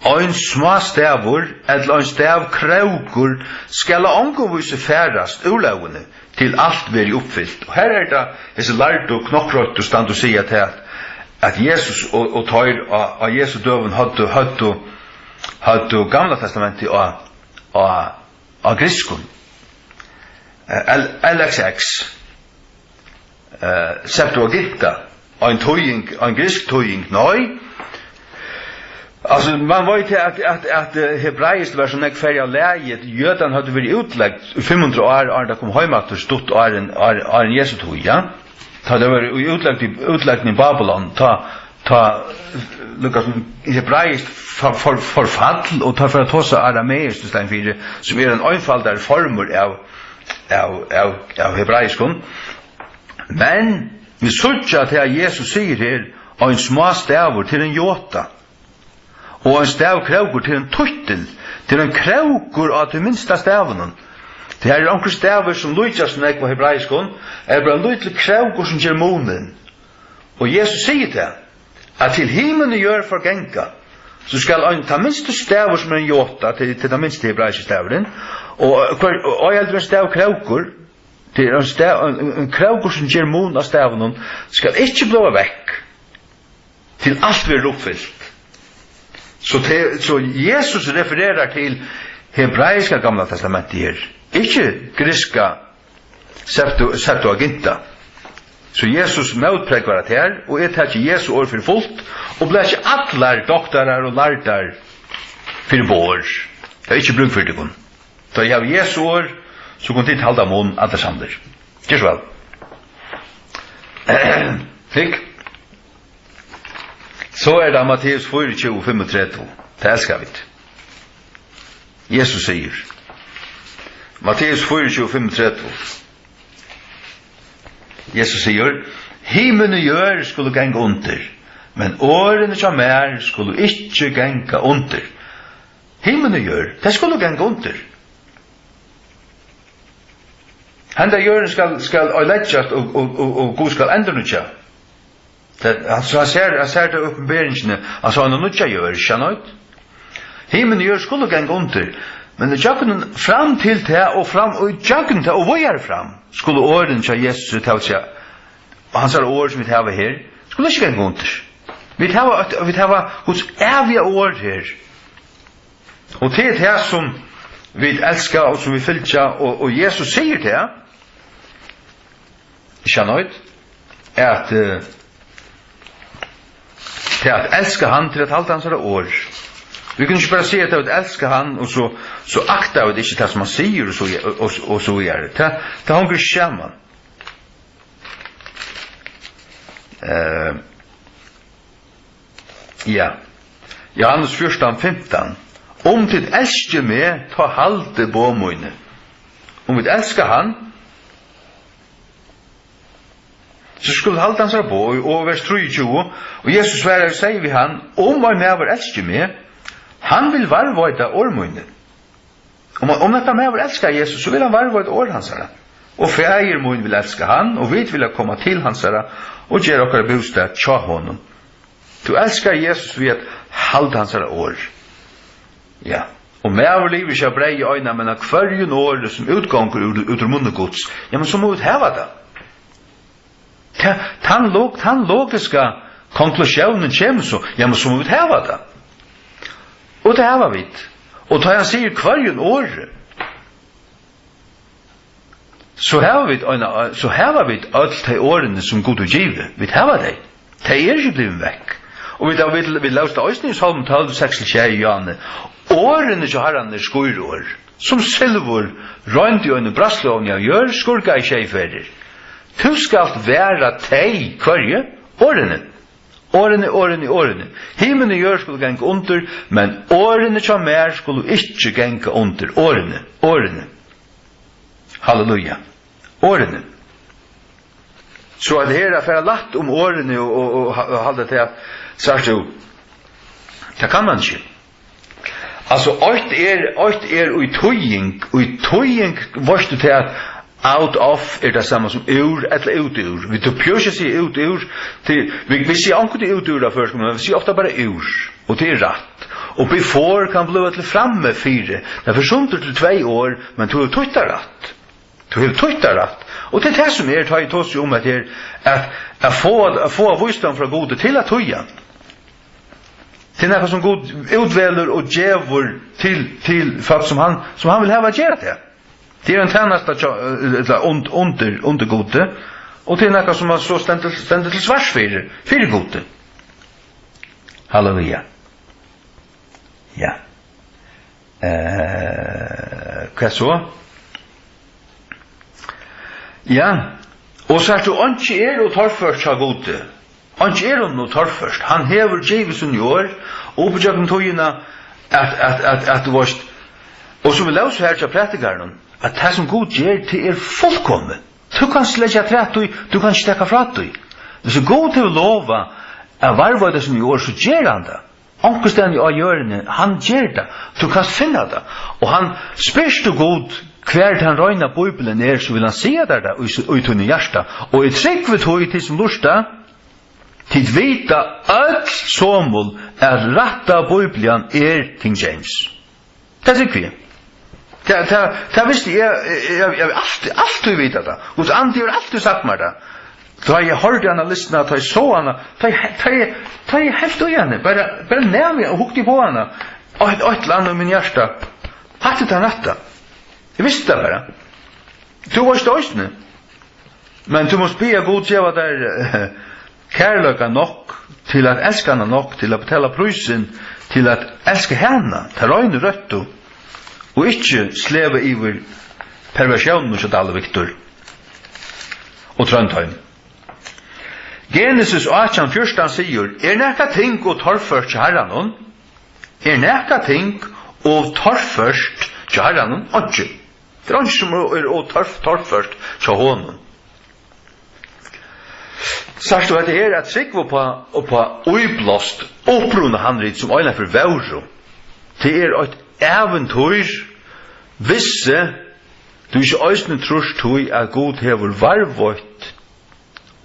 ein smástavur ella ein stavkrókur skal á ongum vísi farast úr lógini, til alt verði uppfylt. Og her er tað, hesi lærdu knokkroyttu standa og siga tað, at, at Jesus og, og teir á, á Jesu døgum høvdu, høvdu, høvdu Gamla Testamentið á, á, á grikskum. Eh, L-, L X X, eh, Septuaginta, ein týðing, ein griksk týðing, nei. Altso, man veit at, at, at, eh, hebraiskt var so nógv farið av lagi, jødarnir høvdu verið útlagd í fimm hundrað ár, áðrenn tað kom heim aftur, stutt áðrenn, áðrenn, áðrenn Jesu tíð, ja. Tá tað var í útlagd í, útlagd í Babylon, tá, tá, líka sum hebraiskt for, for, forfall, og tá fer at tosa arameiskt í staðin fyri, sum er ein einfaldari formur av, av, av, av hebraiskum. Men vit síggja tað, at Jesus sigur her, ein smástavur til ein jota, og ein stavkrókur til ein tittul, til ein krókur á tí minsta stavinum. Tí her er onkrir stavir, sum líkjast nógv á hebraiskum, er bara ein lítil krókur, sum ger munin. Og Jesus sigur tað, at til himin og jørð forganga, so skal ein, tann minsti stavur, sum er ein jota, til, til tann minsti hebraiski stavurin, og hvør, og ei heldur ein stavkrókur, tað er ein stav-, ein, ein, ein krókur, sum ger mun á stavinum, skal ikki blíva vekk, til alt verður uppfylt. So te-, so Jesus refererar til hebraiska Gamla Testamentið her, ikki grikska Septu-, Septuaginta. So Jesus mótprógvar tað her, og eg taki Jesu orð fyri fult, og blaki allar doktarar og lærdar fyri borð. Tað er ikki brúk fyri tykkum. Tá eg havi Jesu orð, so kunnu tit halda mun, allir samdir. Ger so væl. Hygg. So er tað Matteus fýraogtjúgu fimmogtretivu. Tað elska vit. Jesus sigur, Matteus fýraogtjúgu fimmogtretivu. Jesus sigur, himin og jørð skulu ganga undir, men orðini hjá mær skulu ikki ganga undir. Himin og jørð, tey skulu ganga undir. Henda jørðin skal, skal oyðileggjast, og, og, og, og Gud skal endurnýggja. Tað, altso, hann sær, hann sær tað í Opinberingini, hann sá eina nýggja jørð, ikki satt? Himin og jørð skulu ganga undir, men í gjøgnum, fram til tað, og fram, og í gjøgnum tað, og víðari fram, skulu orðini hjá Jesusi, tað vil siga, hansara orð, sum vit hava her, skulu ikki ganga undir. Vit hava eitt, vit hava Guds æviga orð her. Og tað er tað, sum vit elska, og sum vit fylgja, og, og Jesus sigur tað, ikki satt, at, eh, tað at elska hann, til at halda hansara orð. Vit kunnu ikki bara siga, at vit elska hann, og so, so akta vit ikki tað, sum hann sigur, og so, og, og, og so víðari. Tað, tað hongur ikki saman. Eh, ja. Johannes fjúrtan fimtan. Um tit elski meg, tá haldið boð míni. Um vit elska hann, so skulu halda hansara boð, og vers trýogtjúgu, og Jesus svaraði og segði við hann, um ein maður elskir meg, hann vil varðveita orð míni. Um, um hetta maður elskar Jesus, so vil hann varðveita orð hansara. Og Faðir mín vil elska hann, og vit vilja koma til hansara og gera okkara bústað hjá honum. Tú elskar Jesus við at halda hansara orð. Ja. Og maður livir ikki av breyði eina, men av hvørjum orði, sum útgongur úr, út úr munni Guds. Ja, men so mugu vit hava tað. Ta-, tann log-, tann logiska Konklusiónin kemur so, ja, men so mugu vit hava tað. Og tað hava vit. Og tá hann sigur hvørjum orði, so hava vit eina, so hava vit øll tey orðini, sum Gud hevur givið. Vit hava tey. Tey eru ikki blivin vekk. Og vit, vit, vit lósu tað eisini í Sálm tólv, seks til sjey, Johanne. Orðini hjá Harranum eru skír orð. Sum silvur, roynd í einum bræðsluovni av jørð, skurkaði sjey ferðir. Tú skalt vera tey, hvørji? Orðini. Orðini, orðini, orðini. Himin og jørð skulu ganga undir, men orðini hjá mær skulu ikki ganga undir. Orðini, orðini. Halleluja. Orðini. So at her at fara lætt um orðini og, og, og, og halda tað, sært tú, tað kann man ikki. Altso, eitt er, eitt er í týðing, í týðing, veitst tú tað, at out of er tað sama sum úr ella út úr. Vit, tú behøvir ikki at siga út úr, tí vit, vit siga onkuntíð út úr á føroyskum, men vit siga ofta bara úr, og tað er rætt. Og before kann blíva til frammi fyri. Tað fer sundur til tvey orð, men tú hevur týtt tað rætt. Tú hevur týtt tað rætt. Og tað er tað sum er, tá eg tosi um at her, at, at fáa, at fáa vísdóm frá Gudi til at týða. Tað er nakað sum Gud útvelur og gevur til, til fólk sum hann, sum hann vil hava at gera tað. Tað er ein tænasta hjá, eh, ella und-, undir, undir Gudi, og tað er nakað sum hann so stendur, stendur til svars fyri, fyri Gudi. Halleluja. Ja. Eh, hvat so? Ja, og sært tú, einki er ov torført hjá Gudi. Einki er honum ov torført. Hann hevur givið síni orð og upp ígjøgnum tíðina at, at, at, at, tú veist, og sum vit lósu her hjá prædikarunum, at tað sum Gud ger, tað er fullkomið. Tú kanst leggja afturat í, tú kanst ikki taka frá tí. Hvis Gud hevur lovað at varðveita síni orð, so ger hann tað. Onkustaðni á jørðini, hann ger tað. Tú kanst finna tað. Og hann, spyrt tú Gud, hvar tann reina Bíblian er, so vil hann siga tær tað í, í tínum hjarta. Og eg trúgvi tí, tit sum lurta, tit vita øll somul, at rætta Bíblian er King James. Tað trúgvi eg. Tað, tað, tað visti eg, eg, eg, eg havi altíð, altíð vitað tað. Guds andi hevur altíð sagt mær tað. Tá eg hoyrdi hana listna, tá eg sá hana, tá eg, tá eg, tá eg helt í henni, bara, bara nam eg og hugdi upp á hana. Eitt, eitt ella annað í mín hjarta. Hatta er tað rætta. Eg visti tað bara. Tú veitst eisini. Men tú mást biðja Gud geva tær, eh, kærleika nokk til at elska hana nokk til at betala prísin til at elska hana, ta reinu røttu, og ikki sleva yvir perversiónina hjá Dalvi Viktor og Tróndheim. Genesis átjan fjúrtan sigur: Er nakað ting ov torført hjá Harranum? Er nakað ting ov torført hjá Harranum? Einki. Tað er einki sum er ov torf-, torført hjá honum. Sært tú, hetta her at trúgva upp á, upp á íblást upprunahandrit sum einaferð vóru, tað er eitt ævintýr, vissi tú ikki eisini trýrt tí, at Gud hevur varðveitt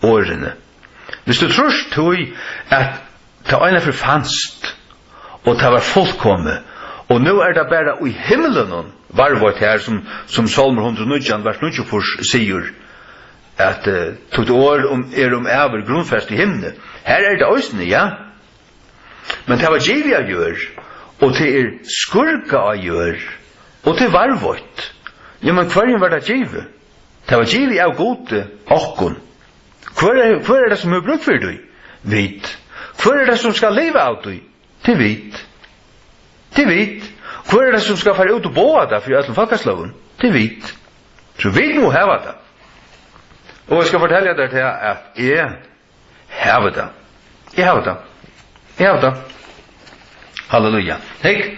orðini. Hvis tú trýrt tí, at tað einaferð fanst, og tað var fullkomið, og nú er tað bara í himlunum varðveitt her, sum, sum Sálmur hundrað og nítjan, vers níggjuogfýrs sigur, at, eh, títt orð um, er um ævir grundfest í himni. Har er tað eisini, ja. Men tað var givið á jørð, og tað er skurkað á jørð, og tað er varðveitt. Ja, men hvørjum var tað givið? Tað var givið av Gudi okkum. Hvør er, hvør er tað, sum hevur brúk fyri tí? Vit. Hvør er tað, sum skal liva av tí? Tað er vit. Tað er vit. Hvør er tað, sum skal fara út og boða tað fyri øllum fólkasløgum? Tað er vit. So vit mugu hava tað. Og eg skal fortelja tær tað, at eg havi tað. Eg havi tað. Eg havi tað. Halleluja. Hygg,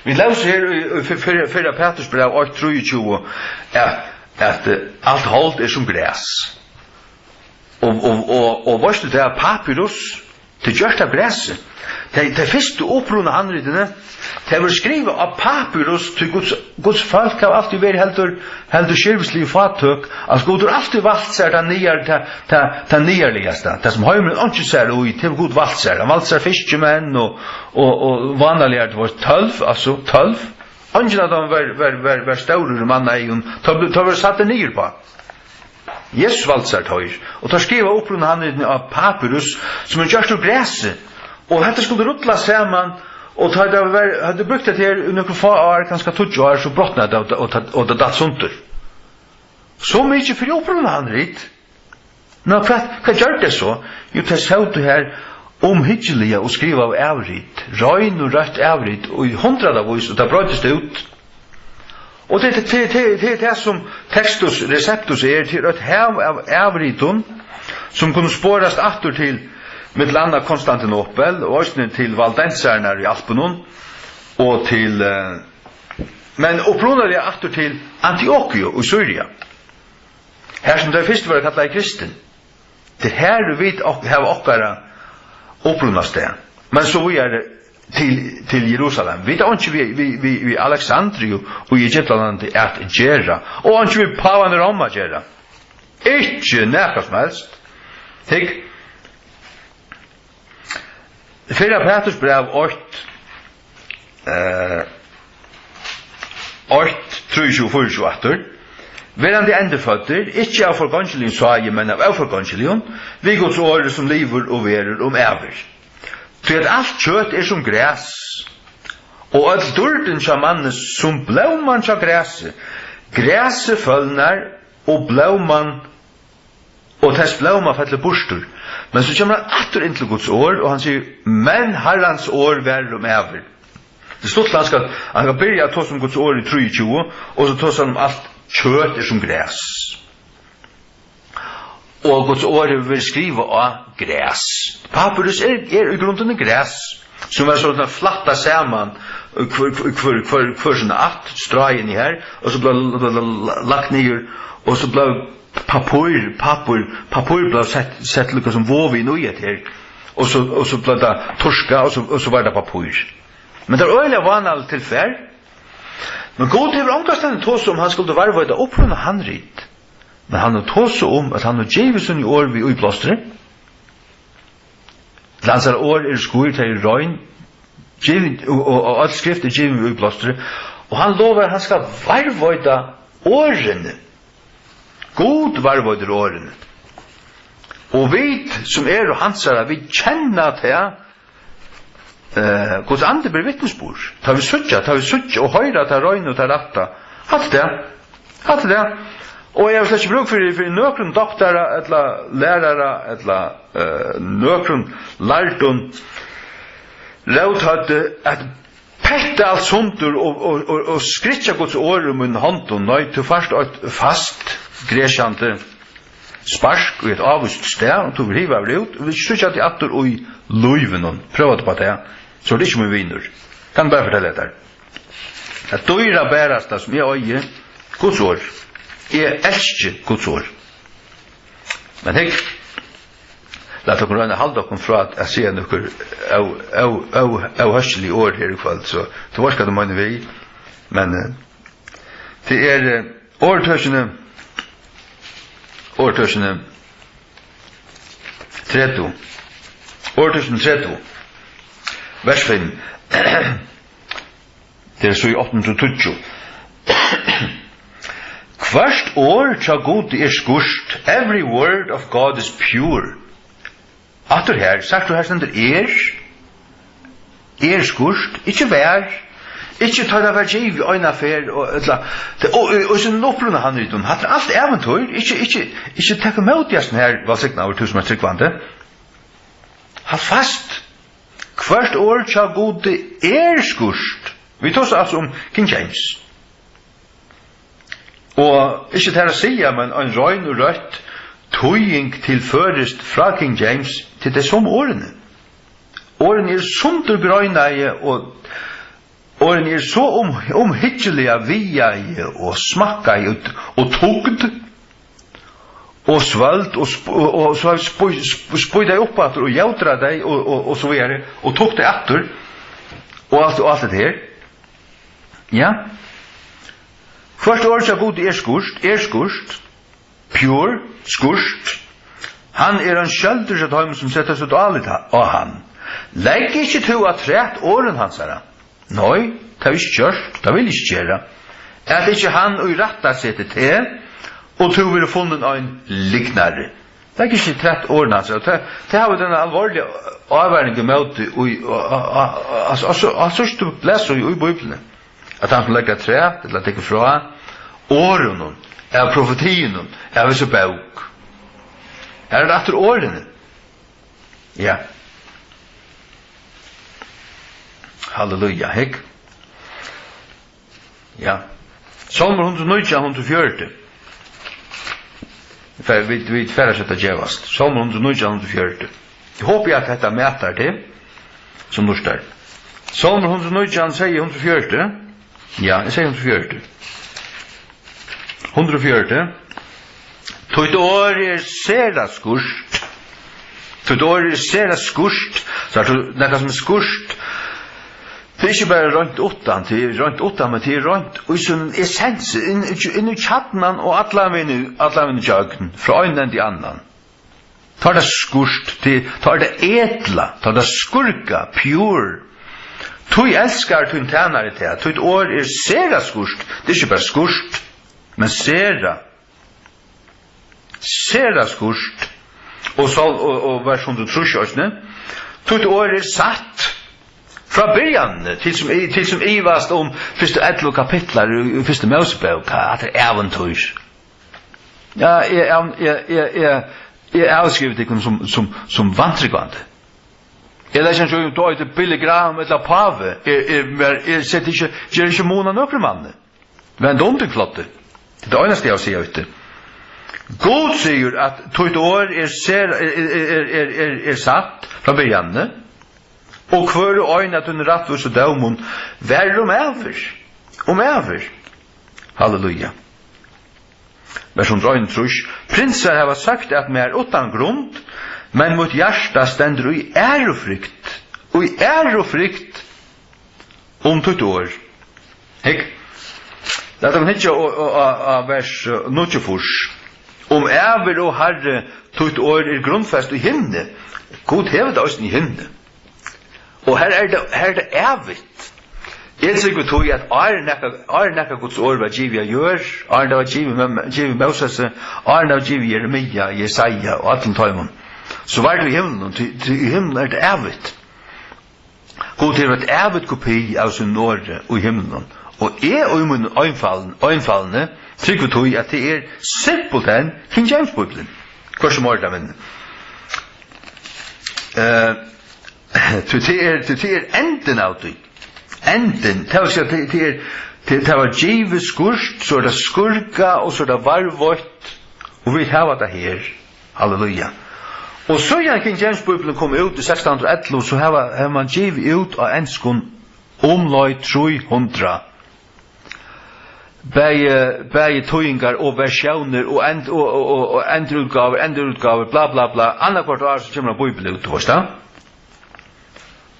vit lósu her í, í fyr-, fyr-, fyrra Pætursbræv eitt trýogtjúgu, at, at, eh, alt hold er sum gras. Og, og, og, og veitst tú tað, papyrus, tað er gjørt av grasi. Tey, tey fyrstu upprunahandritini, tey vóru skrivað á papyrus, tí Guds, Guds fólk hava altíð verið heldur, heldur skilvíslig fátøk. Altso, Gud hevur altíð valt sær tað niðar-, tað, tað, tað niðarligasta, tað sum heimurin einki sær í, tað hevur Gud valt sær. Hann valdi sær fiskimenn og, og, og vánaliga, tað vóru tólv, altso, tólv. Eingin av teimum var, var, var, var stórur í manna eygum. Teir bl-, teir vóru sæddir niður á. Jesus valdi sær teir, og teir skrivaðu upprunahandritini á papyrus, sum er gjørt úr grasi, og hetta skuldi rullast saman, og tá tað var, høvdu brúkt hetta her í nøkur fá ár, kanska tíggju ár, so brotnaði tað, og, og, og, og tað datt sundur. So mikið fyri upprunahandrit. Nå, hvat, hvat gjørdu tey so? Jú, tey sótu har umhyggiliga og skrivaðu avrit, rein og røtt avrit, og í hundraðavís, og tað broytist út. Og tað, tað, tað, tað, tað er tað, sum Textus Receptus er, tað er eitt hav av avritum, sum kunnu sporast aftur til millum annað Konstantinopel, og eisini til valdensararnar í Alpunum, og til, eh, men upprunaliga aftur til Antiokiu í Syria. Har sum tey fyrst vóru kallaði kristin. Tað er har vit ok-, hava okkara upprunastað. Men so víðari til, til Jerusalem. Vit hava einki við, við, við, við Alexandriu og Egyptalandi at gera. Og einki við pávan í Rom at gera. Ikki nakað sum helst. Hygg, Fyrra Pæturs bræv eitt, eh, eitt, trýogtjúgu, fýraogtjúgu aftur. Verandi endurføddir, ikki av forgongiligum sáði, men av óforgongiligum, við Guds orði, sum livir og verður um ævir. Tí at alt kjøt er sum gras, og øll dýrdin hjá manni sum blóman hjá grasi. Grasið følnar, og blóman og tess blóma fellur burtur. Men so kemur hann aftur inn til Guds orð, og hann sigur, "Men Harrans orð varir um ævir." Tað er stuttligt, hann skal, hann skal byrja at tosa um Guds orð í trýogtjúgu, og so tosar hann um alt kjøt er sum gras. Og Guds orð hevur verið skrivað á gras. Papyrus er, er í grundini gras, sum er soleiðis flættað saman, hvør, hvør, hvør, hvør, hvør sín ætt, stráini her, og so bleiv l-, l-, l-, lagt niður, og so bleiv pappír, pappír, pappír bleiv sett, sett líka sum vovið inn í hetta her. Og so, og so bleiv tað turkað, og so, og so var tað pappír. Men tað er øgiliga vánaligt tilfar. Men Gud hevur ongastaðni tosað um, hann skuldi varðveita upprunahandrit. Men hann hevur tosað um, at hann hevur givið síni orð við íblástri. Hansara orð eru skýr, tey eru rein, givin, og, og, og øll skrift er givin við íblástri, og hann lovar, at hann skal varðveita orðini. Gud varðveitir orðini. Og vit, sum eru hansara, vit kenna tað, eh, Guds andi ber vitnisburð. Tá vit síggja, tá vit síggja og hoyra tað reina og tað rætta, alt tað, Hatta er tað. Og eg havi slett ikki brúk fyri, fyri nøkrum doktara ella lærara ella, eh, nøkrum lærdum róthøvdi at petta alt sundur og, og, og, og skrykkja Guds orð í mínum hondum. Nei, tú fært eitt fast, gresjandi spark í eitt ávíst stað, og tú verður hivaður út, og vit síggja teg aftur í lívinum. Prøva teg upp á tað, so ert tú ikki mín vinur. Kann bara fortelja tær. Tað dýrabarasta, sum eg eigi, Guds orð. Eg elski Guds orð. Men hygg, lat okkum royna at halda okkum frá at, at siga nøkur ó-, ó-, ó-, óhóskilig orð her í kvøld, so tú veitst, hvat tú meinar við. Men, eh, tað er, eh, orðtøkini, orðtøkini, tretivu. Orðtøkini tretivu. Vers fimm. Tað er so í átta hundrað og tíggju. Hvørt orð hjá Gudi er skýrt. Every word of God is pure. Aftur her, sært tú, her stendur er. Er skýrt, ikki var, ikki tá tað var givið eina ferð, og ella, tað, og, og, og sum upprunahandritum, hatta er alt ævintýr, ikki, ikki, ikki taka ímóti hasum her, vælsignaður tú sum ert trúgvandi. Halt fast, hvørt orð hjá Gudi er skýrt. Vit tosa altso um King James. Og ikki tað at siga, men ein rein og røtt týðing til føroyskt frá King James til tey somu orðini. Orðini eru sundurgreinaði, og orðini eru so um-, umhyggiliga vigaði og smakkaði og, og tugd, og svøld og sp-, og, og so spý-, sp-, spýtaði upp aftur og jótraði og, og, og so víðari, og tugdi aftur, og alt, og alt hetta her. Ja. Hvørt orð hjá Gudi er skýrt, er skýrt, pure, skýrt. Hann er ein skjøldur hjá teimum, sum seta sítt álit á, á hann. Legg ikki tú afturat orðum hansara. Nei, tað hevur ikki gjørt, tað vil ikki gera. At ikki hann í rætta seti teg, og tú verður funnin ein lygnari. Legg ikki trætt orðini hansara. Tað, tað hava vit eina alvorliga ávaring ímóti í, á, á, á, á, á, á, á síðstu blaðsíðu í Bíbliuni. At hann sum leggur afturat, ella tekur frá, orðunum av profetiunum av hesi bók. Her er tað aftur orðini. Ja. Halleluja, hygg. Ja. Sálmur hundrað og nítjan, hundrað og fjøruti. Fer, vit, vit fara at seta gevast. Sálmur hundrað og nítjan, hundrað og fjøruti. Eg hopi, at hetta mætir teg, sum lurtar. Sálmur hundrað og nítjan, sigi eg hundrað og fjøruti? Ja, eg sigi hundrað og fjøruti. Hundrað og fjøruti. Títt orð er sera skýrt. Títt orð er sera skýrt. So er tað nakað sum er skýrt. Tað er ikki bara reint uttan, tað er reint uttan, men tað er reint í sínum essensi, inn, inn í kjarnan og allan vegin, allan vegin ígjøgn, frá einum endi annan. Tá er tað skýrt, tað, tá er tað etla, tá er tað skýrka, pure. Tí elskar tín tænari teg, títt orð er sera skýrt, tað er ikki bara skýrt, men sera. Sera skýrt. Og so, og, og vers hundrað og trýss eisini. Títt orð er satt frá byrjanini, til sum, til sum ivast um fyrstu ellivu kapitlar í, í fyrstu Mósebók, at tað er ævintýr. Ja, eg, eg, eg, eg, eg, eg avskrivi tykkum sum, sum, sum vantrúgvandi. Eg lesi ikki um tú eitur Billy Graham ella pávi. Eg, eg, mær, eg seti ikki, ger ikki mun á nøkrum manni. Vend um, tín floddi. Tað er tað einasta, eg havi at siga við teg. Gud sigur, at títt orð er ser-, er, er satt frá byrjanini, og hvør og ein av tínum rættvísu dómum verður um ævir. Um ævir. Halleluja. Vers hundrað og einogtrýss. Prinsar hava søkt at mær uttan grund, men mítt hjarta stendur í ærufrykt. Í ærufrykt um títt orð. Hygg. Lat okkum hyggja á, á, á, á vers, eh, níggjuogfýrs. Um ævir, o Harri, títt orð er grundfest í himni. Gud hevur tað eisini í himni. Og her er tað, her er tað ævigt. Eg trúgvi tí, at áðrenn nakað, áðrenn nakað Guds orð var givið á jørð, áðrenn tað var givið, givið Mósesi, áðrenn tað var givið Jeremia, Jesaja og øllum teimum, so var tað í himlinum, tí, tí í himlinum er tað ævigt. Gud hevur eitt ævigt kopi av sínum orði í himlinum. Og eg í mínum einfaln-, einfalni trúgvi tí, at tað er simpelthen King James Bíblian. Hvør sum orðar tað, men, eh, tí tað er, tí tað er endin av tí. Endin, tað vil siga, tað, tað er, tað, tað var givið skýrt, so er tað skýrkað, og so er tað varðveitt, og vit hava tað her. Halleluja. Og síðan King James Bíblian kom út í sekstan hundrað og ellivu, so hava, hevur man givið út á enskum umleið trý hundrað. Bæði, bæði týðingar og versjónir og end-, og, og, og, og endurútgávur, endurútgávur, bla, bla, bla. Annaðhvørt ár, so kemur ein bíbel út, tú veist tað.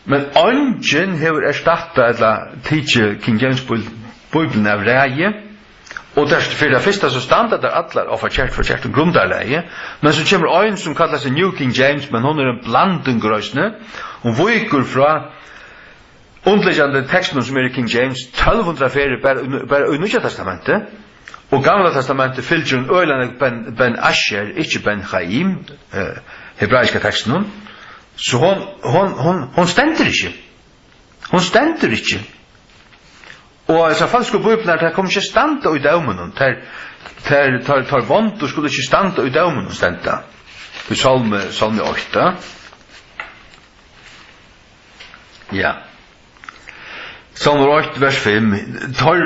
Men eingin hevur erstattað ella tikið King James Bí-, Bíbliuna av ræði, og tær, fyri tað fyrsta, so standa tær allar á forkert, forkertum grundarlagi, men so kemur ein, sum kallar seg New King James, men hon er ein blanding eisini, hon víkur frá undirliggjandi tekstunum, sum eru í King James, tólv hundrað ferðir bara í, bara í Nýggja Testamenti, og Gamla Testamenti fylgir hon øgiliga nógv Ben, Ben Asher, ikki Ben Chaim, eh, hebraiska tekstinum. So hon, hon, hon, hon stendur ikki. Hon stendur ikki. Og hesar falsku bíbliurnar, tær koma ikki at standa í dóminum. Tær, tær, tær, tær vondu skulu ikki standa í dóminum, stendur tað. Í Sálmi, Sálmi átta. Ja. Sálmur eitt, vers fimm. Teir,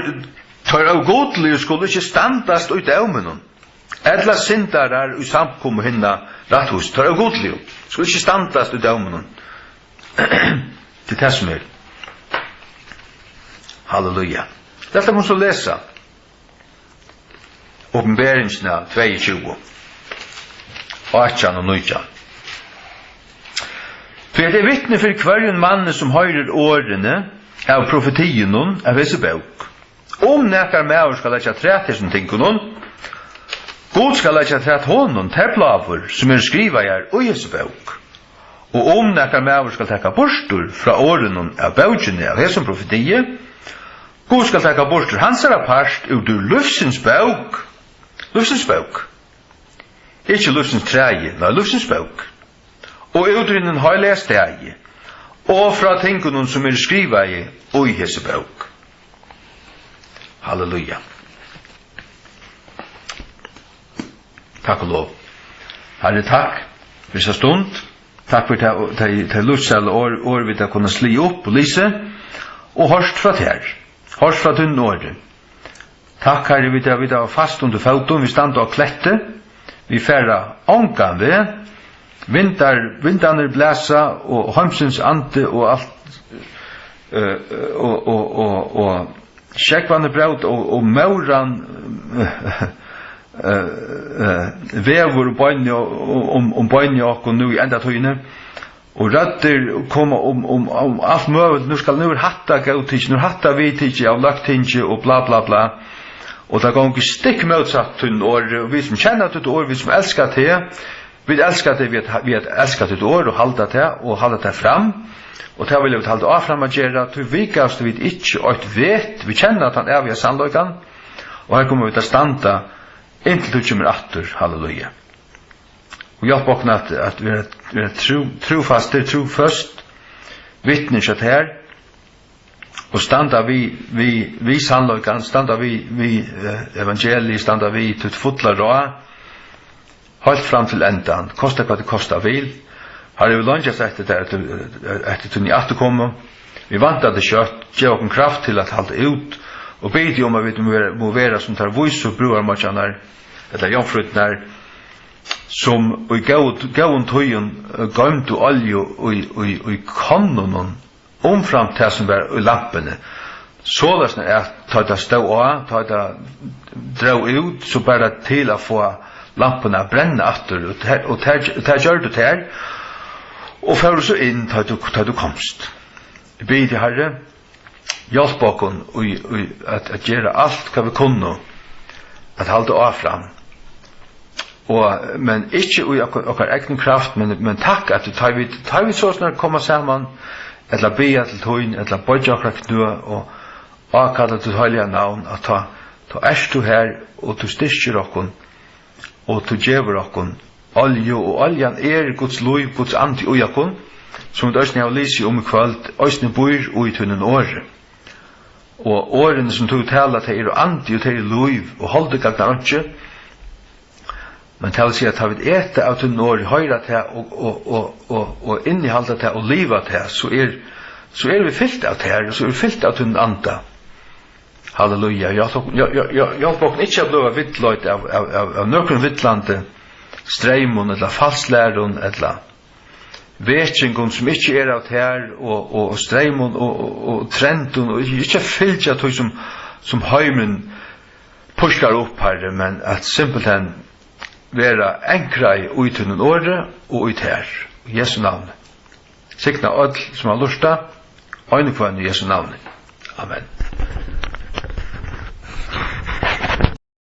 teir ógudligu skulu ikki standast í dóminum, ella syndarar í samkomu hinna rættvísu. Teir ógudligu skulu ikki standast í dóminum. Tað er tað, sum er. Halleluja. Lat okkum so lesa. Opinberingina tveyogtjúgu, átjan og nítjan. Tí at eg vitni fyri hvørjum manni, sum hoyrir orðini av profetiunum av hesi bók. Um nakar maður skal leggja afturat hesum tingunum, Gud skal leggja afturat honum tær plágur, sum eru skrivaðar í hesi bók. Og um nakar maður skal taka burtur frá orðunum av bókini av hesum profetii, Gud skal taka burtur hansara part út úr lívsins bók, Lívsins bók. Ikki lívsins træi, nei, lívsins bók. Og útrunnin heilaga staði, og frá tingunum, sum eru skrivaði í hesi bók. Halleluja. Takk og lov. Harri, takk fyri hesa stund. Takk fyri tað, tað, tað lívssæla orð, orð vit hava kunnað sligið upp og lisið og hoyrt frá tær. Hoyrt frá tínum orði. Takk, Harri, vit hava, vit hava fast undir fótum, vit standa á kletti, vit fara ongan veg, vindar, vindarnir blæsa og heimsins andi og alt, eh, og, og, og, og sjógvarnir bróta og, og móran, eh, eh, eh, veður um beinini á, um, um beinini á okkum nú í endatíðini. Og røddir koma um, um, um alt møguligt. Nú skal, nú er hatta góðtikið, nú er hatta viðtikið av løgtingi og bla, bla, bla. Og tað gongur stikk mótsatt tínum orði. Og vit sum kenna títt orð, vit sum elska teg, vit elska teg við at, við at elska títt orð og halda tað, og halda tað fram. Og tað vilja vit halda áfram at gera, tí vikastu vit ikki eitt vet. Vit kenna tann æviga sannleikan, og her koma vit at standa, inntil tú kemur aftur. Halleluja. Og hjálp okkum at, at vera, vera trú, trúfastir, trúføst vitni hjá tær, og standa við, við, við sannleikan, standa við, við, eh, evangeliið, standa við títt fulla ráð, heilt fram til endan, kosta hvat tað kosta vil. Harri, vit leingjast eftir tær, eftir, eftir tíni afturkomu. Vit vænta teg skjótt, gev okkum kraft til at halda út, og biði teg um, at vit mugu vera, mugu vera sum tær vísu brúðarmoyggjarnar, ella jomfrúrnar, sum í góð-, góðum tíðum, eh, goymdu olju í, í, í konnunum, umframt tað, sum var í lampuni, soleiðis at tá tað stóð á, tá tað dró út, so bar tað til at fáa lampuna at brenna aftur, og tær, og tær, tær gjørdu tær, og fóru so inn, tá tú, tá tú komst. Eg biði teg, Harri, hjálp okkum í, í at, at gera alt, hvat vit kunnu, at halda áfram. Og, men ikki í okkara, okkara egnu kraft, men, men takk, at tú, tá vit, tá vit so snart koma saman, ella biðja til tín, ella boyggja okkara knø og ákalla títt heiliga navn, at tá, tá ert tú her, og tú styrkir okkum, og tú gevur okkum olju, og oljan er Guds lív, Guds andi í okkum, sum vit eisini hava lisið um í kvøld, eisini býr í tínum orði. Og orðini, sum tú talar, tey eru andi, og tey eru lív, og holdið gagnar einki. Men tað vil siga, at tá vit eta av tínum orði, hoyra tað og, og, og, og, og innihalda tað og liva tað, so er, so eru vit fylt av tær, og so eru vit fylt av tínum anda. Halleluja. Hjálp ok-, hjá-, hjá-, hjá-, hjálp okkum ikki at blíva villleidd av, av, av, av nøkrum villandi streymum ella falsklærum ella vekingum, sum ikki er av tær, og, og, og streymum og, og, og trendum, og ikki, ikki at fylgja tí, sum, sum heimurin pískar upp, Harri, men at simpelthen vera ankrað í tínum orði og í tær. Í Jesu navni. Signa øll, sum hava lurtað, ein og hvønn í Jesu navni. Amen.